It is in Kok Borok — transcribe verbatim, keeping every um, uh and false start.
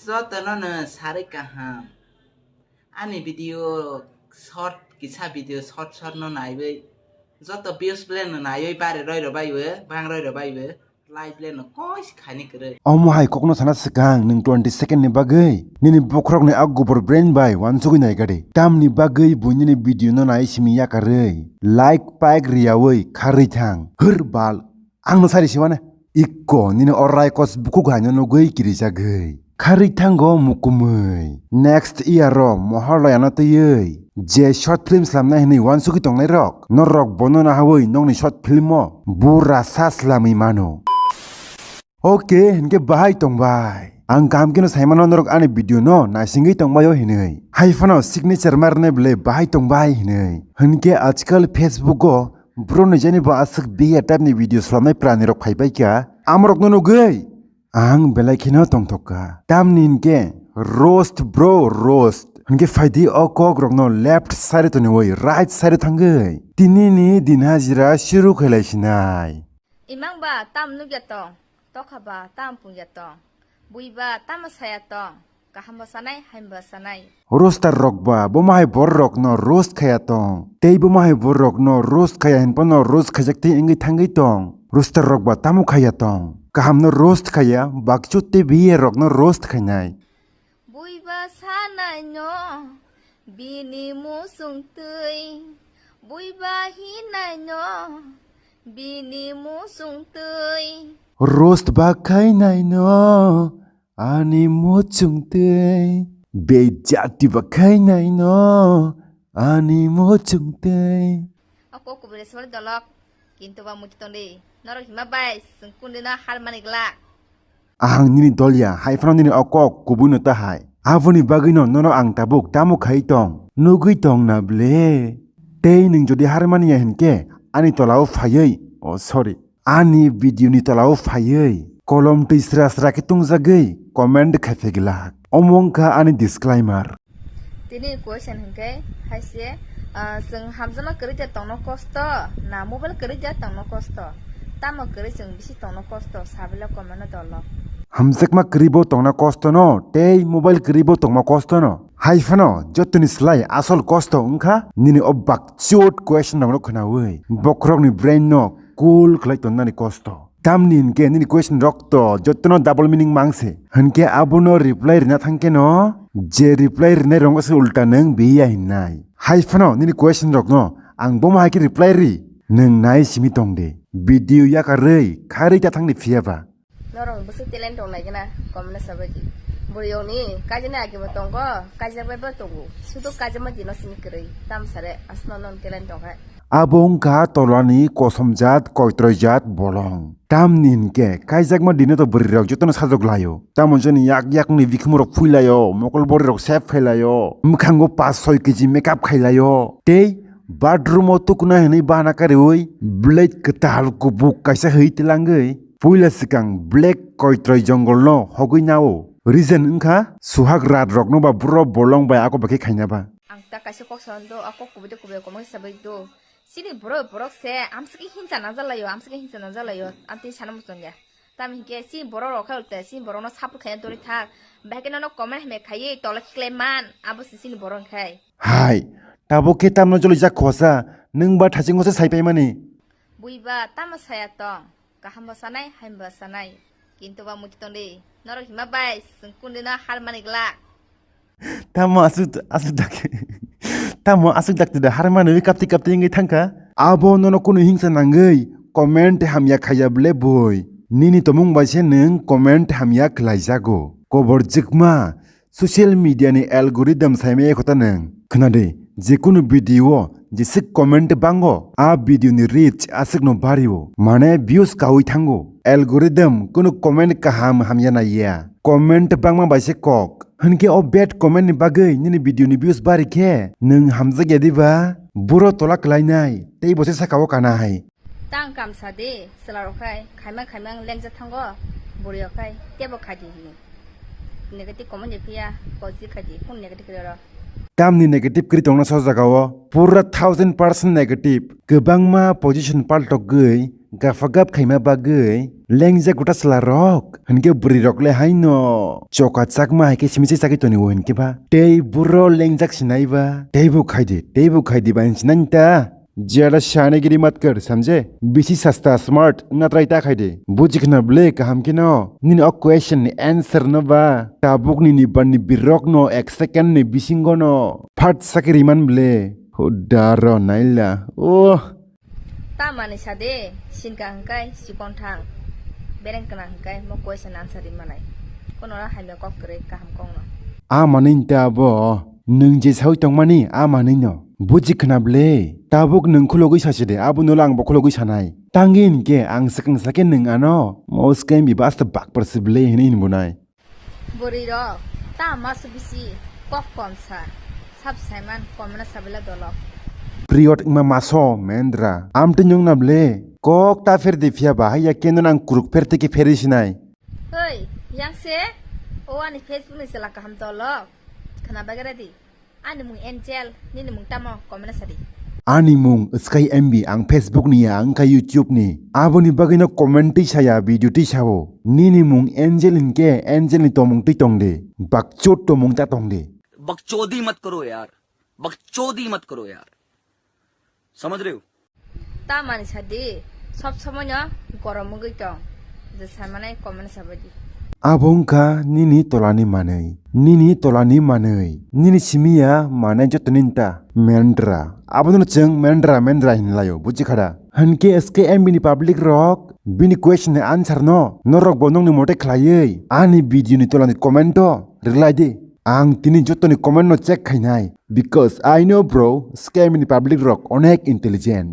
Jotono no sarwi kaham. Ani video short, kisa video short short no naiwi. Joto views ble no naiwi bare roi rw baiwi, bang roi rw baiwi. Live le no koi si khaini kwrwi. Omo hai kokno sana swkang nwng twenty second ni bagwi nini bokhorokni a gubur brain bai uansugwi naikadi. Tamni bagwi buini ni video no nai simi yakarwi like paik riyawi kharwi thang. Hwr bal. Ang no sari siwane. Ikko nini o raikos bukhuk haino nugwi kirijagwi. Kharwi thango mukumwi. Next year o Mohalaya no twiwi je short film slamnai hinwi uansugwi tongnai rok, norok bono nahawi nokni short film o bura sa slamwi mano. Ok, hinkhe bahai tongbai. Ang kaham kheno saimano norok ani video no naisingwi tongbaio hinwi. Hai phano signature marne bwle bahai tongbai hinwi. Hinkhe ajkal Facebook o bro ni jani bo aswk biya type ni video slamnai pranirok phaibaikha. Amorokno nugwi ang belai kheno tongthokka. Tamni hinkhe roast bro, roast. Hinkhe phaidi o kokrokno left side o toniwi right side o thangwi. Tinini din hajira shuru khailaisinai. Imang ba tam nugya tong, tokha ba tam pungya tong, bui ba tamo saya tong, kaham bo sanai, haim bo sanai. Roaster rok ba, bomo hai borok rokno roast khaya tong. Tei bomo hai borok rokno roast khaya hinphano roast khaijak tei wngwi thangwi tong. Roaster rok ba tamo khaya tong. Kaham no roast khaya, bakchut tei biya rokno roast khainai. Bui ba sanai no, bini musung twi. Bui ba hinai no, bini musung twi. Roast ba khainai no, ani muchung twi. Bejati ba khainai no, ani muchung twi. O kok kubui sori dolok, kintu ba muchung twi. Norok hima bai, sengkun dino hal mani glak. Ahang nini dolya, hai phano nini o kok kubui no ta hai. Aboni bagwi no nono ang tabuk tamo khai tong, nugwi tong na ble. Tei nwng jodi harmani ya hinkhe, ani tola o phaiwi, oh sorry, ani video ni tola o phaiwi kolom twi sra sra khe tungjagwi comment khai phi glak. Omo wngkha ani disclaimer. Tini question hinkhe haise, ah, chwng hamjakma kwrwi de tongno kosto, na mobile kwrwi de tongno kosto, tamo kwrwi chwng bisi tongno kosto, sabile comment o dolo. Hamjakma kwrwi bo tongna kosto no, tei mobile kwrwi bo tongma kosto no. Hai phano jotoni slai asol kosto wngkha nini o bakchot question rokno khwnawi bokhorokni brain no cool khlai tonnani kosto. Tamni hinkhe nini question rok to jotono double meaning mangse. Hinkhe abono reply rina thangkhe no, je reply rinai rok se ulta nwng biya hinnai. Hai phano nini question rokno ang bomo hai khe reply ri, nwng nai simi tong de. Video yakarwi kharwi ta thangni phiya ba. Norok bwswk talent rok naikhe na, comment o sabai di. Bwrwi rokni kaijani age bo tongo, kaijak bai bo tongo. Sudu kaijakma dino simi kwrwi. Tam sare asno non talent tong hai. Abo wngkha tolani kosom jat, koitroi jat bolong. Tamni hinkhe kaijakma dino to bwrwi rok jotono sajok laio. Tamo joni yak yakni bikhumrok phui laio, mokol bwrwi rok sep khai laio, mwkhango paanch soi keji makeup khai laio. Tei bathroom o tukuna hinwi bana kariwi blade kwtal kubuk kaisa hwi tilangwi puila swkang black koitroi jongolno hogwi nao. Reason wngkha suhak rat rokno ba buro bolong bai ako bai khe khaina ba. Ang ta kaisa kok sa do, a kok kubui de kubui koma khe sabai do. Chini borok, borok se amsike hinsa nangjak laio, amsike hinsa nangjak laio, amtwi sana muchung ya. Tamo hinkhe chini borok rok khe ulte chini borok no support khaina dori thak. Bahai khe nono comment hamya khaiwi tola khiklai man, abo se chini borok khai. Hai, tabuk khe tamno jolijak khosa, nwng ba thachingko se sai paimani. Bui ba tamo saya tong. Kaham bo sanai, haim bo sanai. Kintu ba muchung tong di. Norok hima bai, chwng kundino hal mani glak. Tamo aswk, aswk dak-, tamo aswk dakti da harmani wi kapti kapti wngwi thangkha. Abo nono kunu hingsa nangwi comment hamya khaiya ble boi. Nini tomung bai se nwng comment hamya khlaijago. Kobor jwkma. Social media ni algorithm saimaya khota nwng. Khwnadi, jekunu video o jeswk comment bango, a video ni reach aswkno bario, mane views kaui thango. Algorithm kunu comment kaham hamya naiya. Comment bangma bai se kok. Hinkhe o bad comment ni bagwi nini video ni views bari khe nwng hamjakya diba? Buro tola kwlainai, tei bo se sakao kanai. Tang kam sa de, chwla rok khai, khaimang khaimang lengjak thango, bwrwi rok khai, tebo khai di hini. Negative comment ni phiya, positive khai di, kung negative kwrwi oro. Tamni negative kwrwi tongna so jaga o, pura thousand percent negative. Kwbangma position paltogwi Gapha gap khaima bagwi lengjak gota chwla rok. Hinkhe bwrwi rok le haino choka chakma hai khe simi se chagwi toni o hinkhe ba. Tei buro lengjak sinai ba. Tei bo khai di, tei bo khai di ba hinsinai ta. Jera shani giri mat kar samje. Bisi sasta smart na try ta khai di. Buji khna ble kaham khe no. Nini o question ni answer no ba. Tabuk nini ban ni birok no ek second ni bisingo no. Phat sakiri man ble. Hudaro naila. Oh. Ta manwi sa de, sinka hwnkhe chikon thang. Bereng kwnang hwnkhe mo question answer ri manai. Kono ra hamya kok kwrwi kaham kok no. A manwi ta bo. Nwng je sawi tongmani a manwi no. Buji khna ble. Tabuk nwng khulogwi sasi de, abo no lang bo khulogwi sanai. Tangwi hinkhe ang swkang sakhe nwng ano. Mo scam bi basta bakpar si ble hinwi hinbunai. Bwrwi rok ta maso bisi kok kom sa. Sab saiman komna sabila dolok. Period wngma maso mendra. Amtwi nwng na ble. Kok ta pher di phiya ba, haiya keno nang kuruk pher tiki pheri sinai. Hei, yang se? O ani Facebook ni sela kaham dolok. Khna bagera di. Ani mung Angel, nini mung tamo? Comment sadi. Ani mung Sky M B, ang Facebook ni ya, ang kha YouTube ni. Aboni bagwi no comment twi saya, video twi sao. Nini mung Angel hinkhe, Angel ni tomung twi tong de. Bakchot tomung ta tong de. बकचोदी मत करो यार, बकचोदी मत करो यार, समझ रहे हो? Ta mani sadi, sob somoino gorom wngwi tong. Je samanai comment sabadi. Abo wngkha nini tolani manwi. Nini tolani manwi. Nini simi ya manai jotoni nta. Mendra. Abono chwng mendra, mendra hinlaio, buji khada. Hinkhe S K M bini public rok, bini question ni answer no, norok bo nokni mote khlaiwi, ani video ni tolani comment o rwlai di. Ang tini jotoni comment no check khainai, because I know bro, S K M ni public rok onek intelligent.